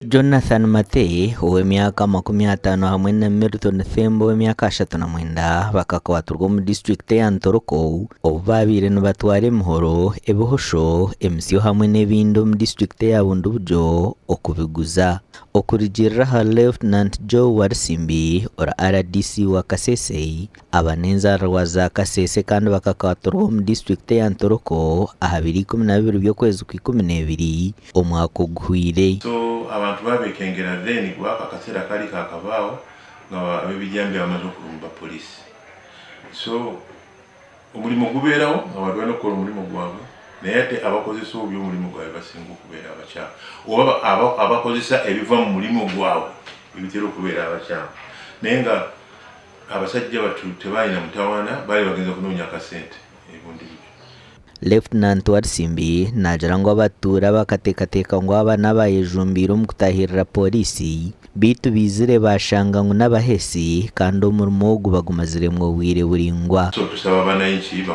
Jonathan Mathe ow'emyaka 50 hamwe na Milton Thembo ow'emyaka 39 bakakwatirwa omu disiturikiti eya Ntoroko obu baabaire nibatwara emihoro, ebihosho, emisyo hamwe n'ebindi omu disiturikiti eya Bundibugyo okubiguza. Okurugiirira ahari Lieutenant Joe Walusimbi ori rdc wa Kasese, Aba n'enzaarwa za Kasese kandi bakakwatirwa omu disiturikiti eya Ntoroko aha biro 12 by'okwezi kwa 12 omwaka oguhweire. So abantu babekengera then kuba ako akaseera kari kakabaaho nga abebijambiya bamaze okurumba police. So omurimo gubeeraho abantu balina okukora omurimo gwabwe naye ate abakozesa obubi omurimo gwabwe basinga okubeera abakyamu oba abakozesa ebiva mumurimo gwabwe ebitera okubeera abakyamu naye nga Abasajja batu tebalina mutawaana baali bagenze kunoonya akasente ebundi bugyo. Lieutenant Walusimbi naagira ngu abatuura bakateekateeka ngu aba n'abayejumbiire omu kutaahirira pooriisi beitu baizire baashanga ngu n'abaheesi kandi omurimo ogu bagumaziremu obwire buraingwa. So tusaba bananchi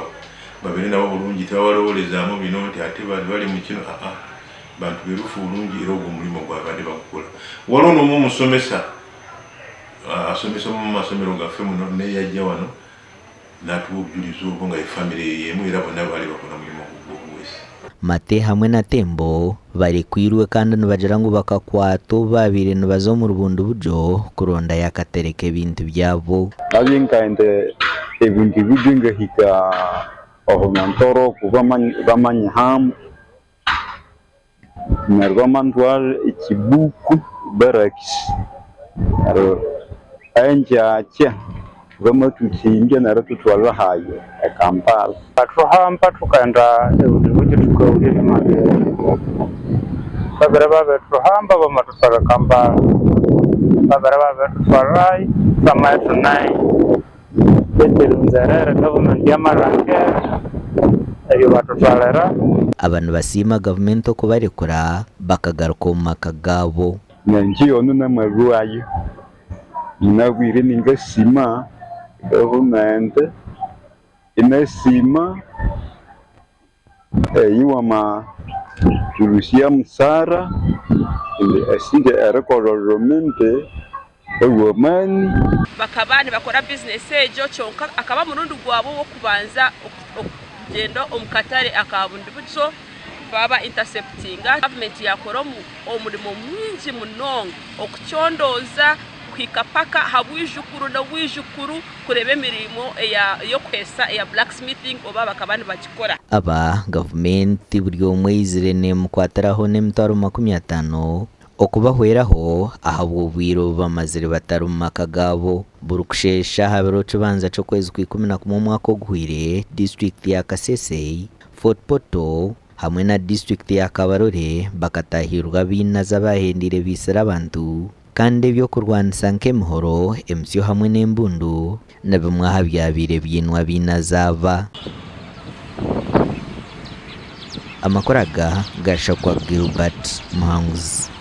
babeere nabo bulungi tebabalowolezaamu bino nti ate bali mu kino aa bantu berufu bulungi era ogwo omulimo gwabwe babadde bagukola. Waliwo nomu omusomesa Asomesa omu masomero gaffe muno naye yajja wano natuwa obujulizi obwo nga ye family yemu era bonna baali bakola mulimu ogw'obuweesi. Mate hamwe na Tembo barekwirwe kandi nibagira ngu bakakwatwa obu baabaire nibaza omu rubundi bugyo kurondayo akatare k'ebintu byabo. Nabyo nkaenda ebintu bigyo ngahika omu Ntoroko bamanyihamu. Neryo bamantwara ekibuku barracks neryo engyakya bamathutsindya neryo thuthwalha hayi e Kampala. Bathuhamba thukaghenda ebundibugyo thukawulya ebyuma byethu. Babere babirituhamba bamathuthwalha e Kampala. Babere babirituthwalhayo thwamaya ithuneyo. Betu erunzerere gavumenti yamalhangira ebyo batuthwalira. Aba nibasiima gavumenti okubarekura bakagaruka omu maka gaabo. Nangye onu namarwayo nabwire ningasima gavumenti inasiima eyiwama turusia musara esente erikororomenti ewamani. Bakaba nibakora bizinesi egyo kyonka akaba murundi gwabo w'okubanza okugyenda omu katare aka bundibugyo baaba interceptinga. Gavumenti yakora omurimo mwingi munonga okucondooza kuhika paka aha bwijukuru n'obwijukuru kureeba emirimo y'okuheesa eya blacksmithing oba bakaba nibagikora. Aba gavumenti buri omwe eizire nemukwatiraho n'emitwaro 50 okubahweraho ahabw'obwire obu bamazire batari omu maka gaabo. Buri kusheesha aha biro kibanza ky'okwezi kwa 11 omwaka oguhweire, disiturikiti ya Kasese, Fort Portal hamwe na disiturikiti ya Kabarole bakatahirirwa abainazi abahendeire baitsire abantu kandi eby'okurwanisa nk'emihoro, emisyo hamwe n'embundu ni bimwe aha byabaire byinwe abainazi aba. Amakuru aga gashakwa Gilbert Muhanguzi.